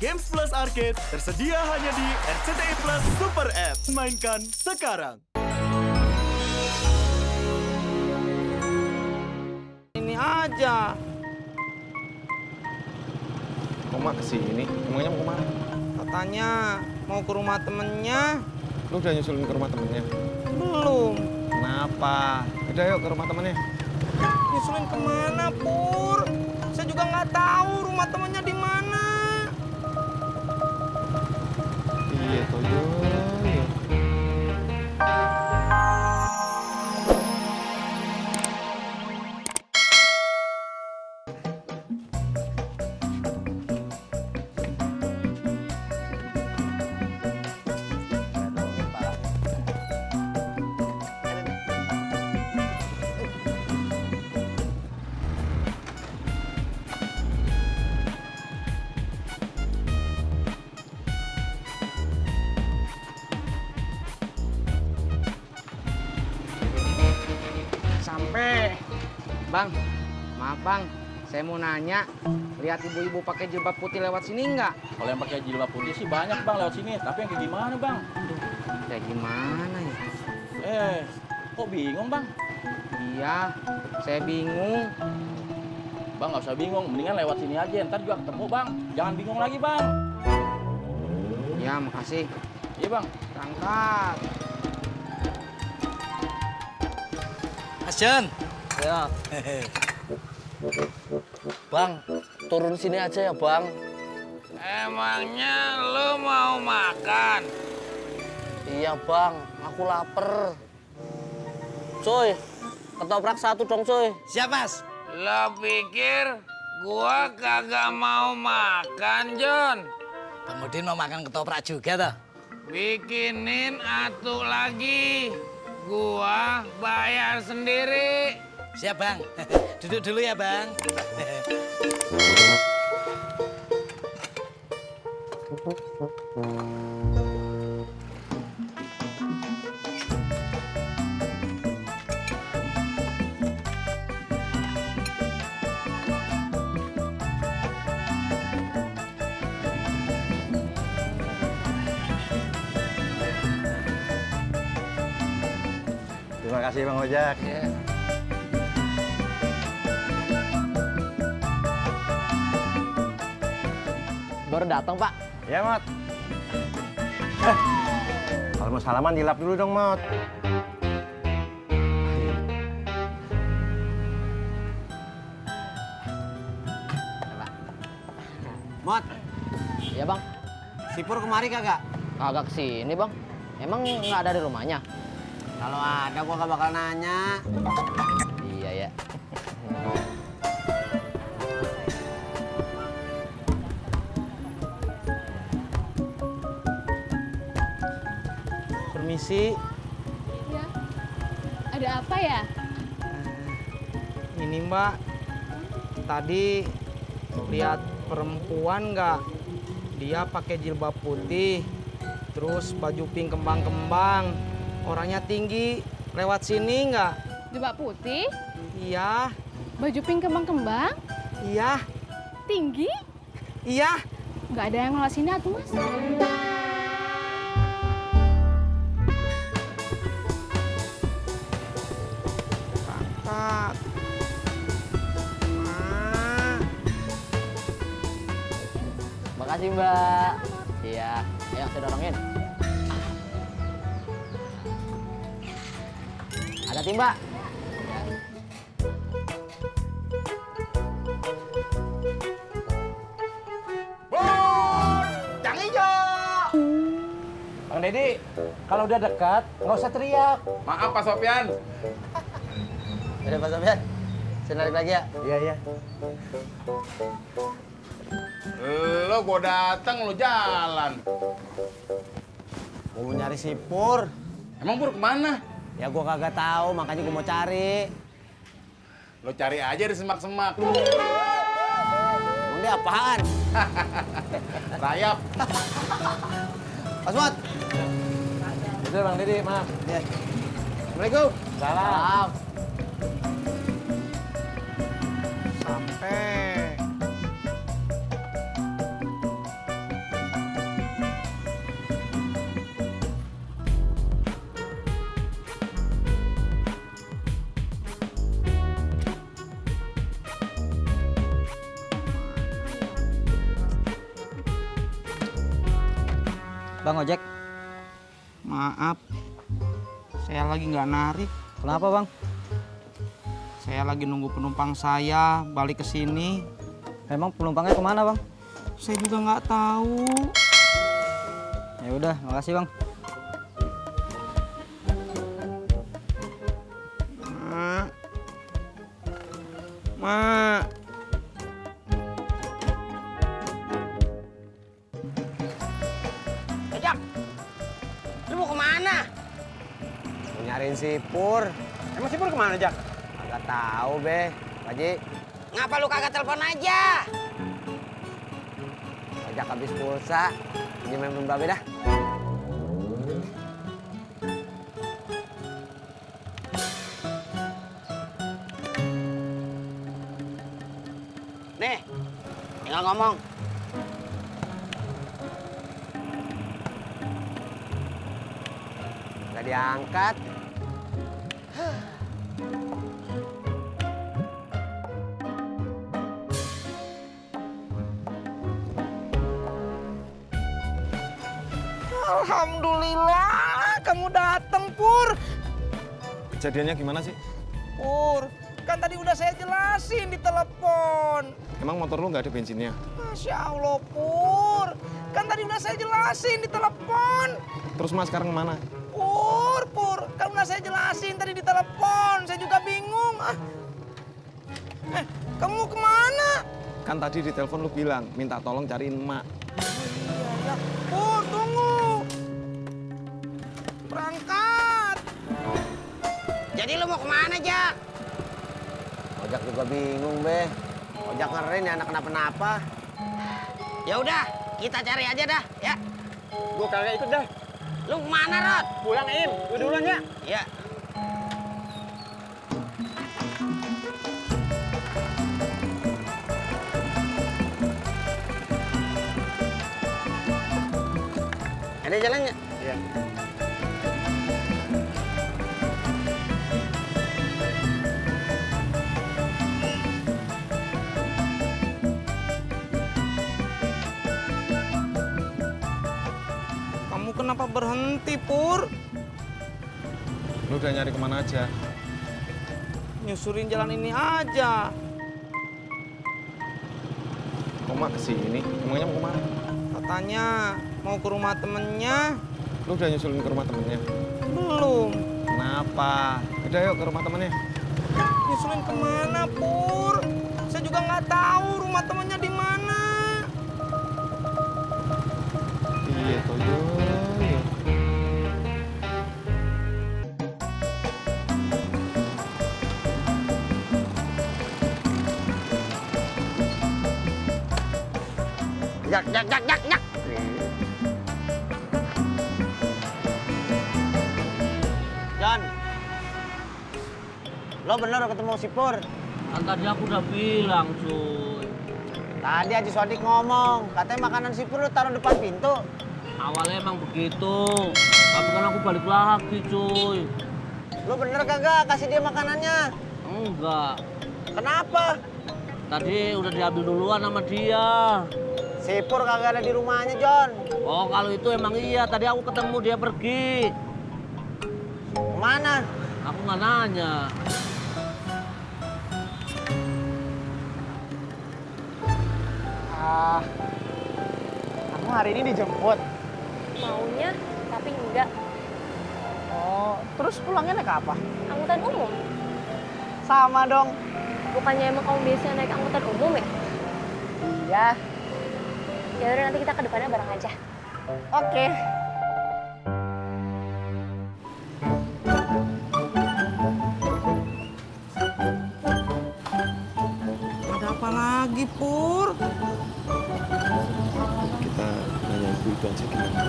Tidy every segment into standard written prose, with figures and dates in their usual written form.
Games Plus Arcade tersedia hanya di RCTI Plus Super App. Mainkan sekarang. Ini aja. Kok mak kesini? Emangnya mau kemana? Katanya mau ke rumah temennya. Lu udah nyusulin ke rumah temennya? Belum. Kenapa? Udah yuk ke rumah temennya. Nyusulin kemana, Pur? Saya juga nggak tahu rumah temennya di mana. Iya toh yuk. Sampai. Bang, maaf bang, saya mau nanya, lihat ibu-ibu pakai jilbab putih lewat sini nggak? Kalau yang pakai jilbab putih sih banyak bang lewat sini, tapi yang kayak gimana bang? Kayak gimana ya? Kok bingung bang? Iya, saya bingung. Bang nggak usah bingung, mendingan lewat sini aja, ntar juga ketemu bang. Jangan bingung lagi bang. Ya, makasih. Iya bang. Berangkat. Mas Jon. Ya. Bang, turun sini aja ya, Bang. Emangnya lo mau makan? Iya, Bang. Aku lapar. Cuy, ketoprak satu dong, cuy. Siap, Mas. Lo pikir gua kagak mau makan, Jon? Bang Udin mau makan ketoprak juga, toh? Bikinin atu lagi. Gua bayar sendiri. Siap, Bang. Duduk dulu ya, Bang. Terima kasih Bang Ojak. Baru datang Pak. Ya, Mot. Kalau mau salaman dilap dulu dong, Mot. Mot. Iya bang. Si Pur kemari kagak? Kagak kesini bang. Emang nggak ada di rumahnya? Kalau ada gua gak bakal nanya. Iya ya. Permisi. Ya, ada apa ya? Ini Mbak, tadi lihat perempuan nggak? Dia pakai jilbab putih, terus baju pink kembang-kembang, orangnya tinggi. Lewat sini nggak? Jilbab putih, Iya, baju pink kembang-kembang, iya, tinggi. iya. Nggak ada yang lewat sini atuh mas. Berangkat. Ah, Makasih mbak. Iya. Ayo saya dorongin. Hati-hati mbak. Cang Ijo. Bang Deddy, kalau udah dekat nggak usah teriak. Maaf Pak Sopyan. Udah, Pak Sofyan. Saya narik lagi ya. Iya, iya. Lo gua datang lo jalan. gua mau nyari si Pur. Emang Pur kemana? Ya gua kagak tahu, makanya gua mau cari. Lo cari aja di semak-semak. Emang dia apaan? Rayap. Mas Mot. Udah Bang Deddy, maaf. Ya. Assalamualaikum. Salam. Sampai. Bang ojek. Maaf, saya lagi nggak narik. Kenapa bang? Saya lagi nunggu penumpang saya balik ke sini. Emang penumpangnya kemana bang? Saya juga nggak tahu. Ya udah, makasih bang. Mak. Mak. Jak, lu mau kemana? Mau nyariin si Pur. Emang si Pur kemana, Jak? Agak tahu be, Pak Haji. Ngapa lu kagak telepon aja? Ajak habis pulsa. Ini main babe dah. Nih, tinggal ngomong. Gak diangkat. Alhamdulillah, kamu datang Pur. Kejadiannya gimana sih? Pur, kan tadi udah saya jelasin di telepon. Emang motor lu nggak ada bensinnya? Masya Allah Pur, kan tadi udah saya jelasin di telepon. Terus mas sekarang kemana? Pur, kan udah saya jelasin tadi di telepon. Saya juga bingung. Kamu kemana? Kan tadi di telepon lu bilang minta tolong cariin emak. Ya, Pur, tunggu. Berangkat. Jadi lu mau kemana, Jak? Ojak juga bingung be. Ojak ngeren ya anak kenapa-napa. Ya udah, kita cari aja dah, ya. Gua kagak ikut dah. Lu kemana, Rod? Pulang, Im. Gua duluan ya. Ya. Ada jalannya? Iya. Kamu kenapa berhenti, Pur? Lu udah nyari kemana aja? Nyusurin jalan ini aja. Kok mak kesini? Emangnya mau kemana? Katanya mau ke rumah temennya. Lu udah nyusulin ke rumah temennya? Belum. Kenapa? Udah yuk ke rumah temennya. Nyusulin kemana, Pur? Saya juga nggak tahu rumah temennya di mana. Iya tuh yuk. Jak. John, lo bener ketemu si Pur? Kan tadi aku udah bilang, cuy. Tadi Haji Sodik ngomong, katanya makanan si Pur lo taruh depan pintu. Awalnya emang begitu. Tapi kan aku balik lagi, cuy. Lo bener kagak kasih dia makanannya? Enggak. Kenapa? Tadi udah diambil duluan sama dia. Si Pur kagak ada di rumahnya, John. Oh, kalau itu emang iya. Tadi aku ketemu dia pergi. Kemana? Aku nggak nanya. Kamu hari ini dijemput? Maunya, tapi enggak. Oh, terus pulangnya naik apa? Angkutan umum. Sama dong. Bukannya emang kamu biasanya naik angkutan umum ya? Iya. Ya udah nanti kita ke depannya bareng aja. Oke. Ada apa lagi, Pur? Kita nanya ibu itu aja gimana?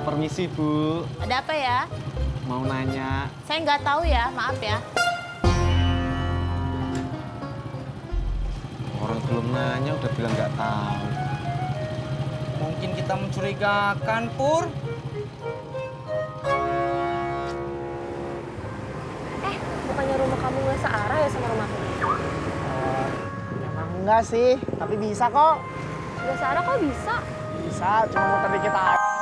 Permisi Bu, Ada apa ya? mau nanya. Saya nggak tahu ya, maaf ya. Orang belum nanya udah bilang nggak tahu. Mungkin kita mencurigakan, Pur. Bukannya rumah kamu nggak searah ya sama rumahku? Memang Enggak sih, tapi bisa kok. Gak Sarah kok bisa? Bisa, cuma muter dikit aja.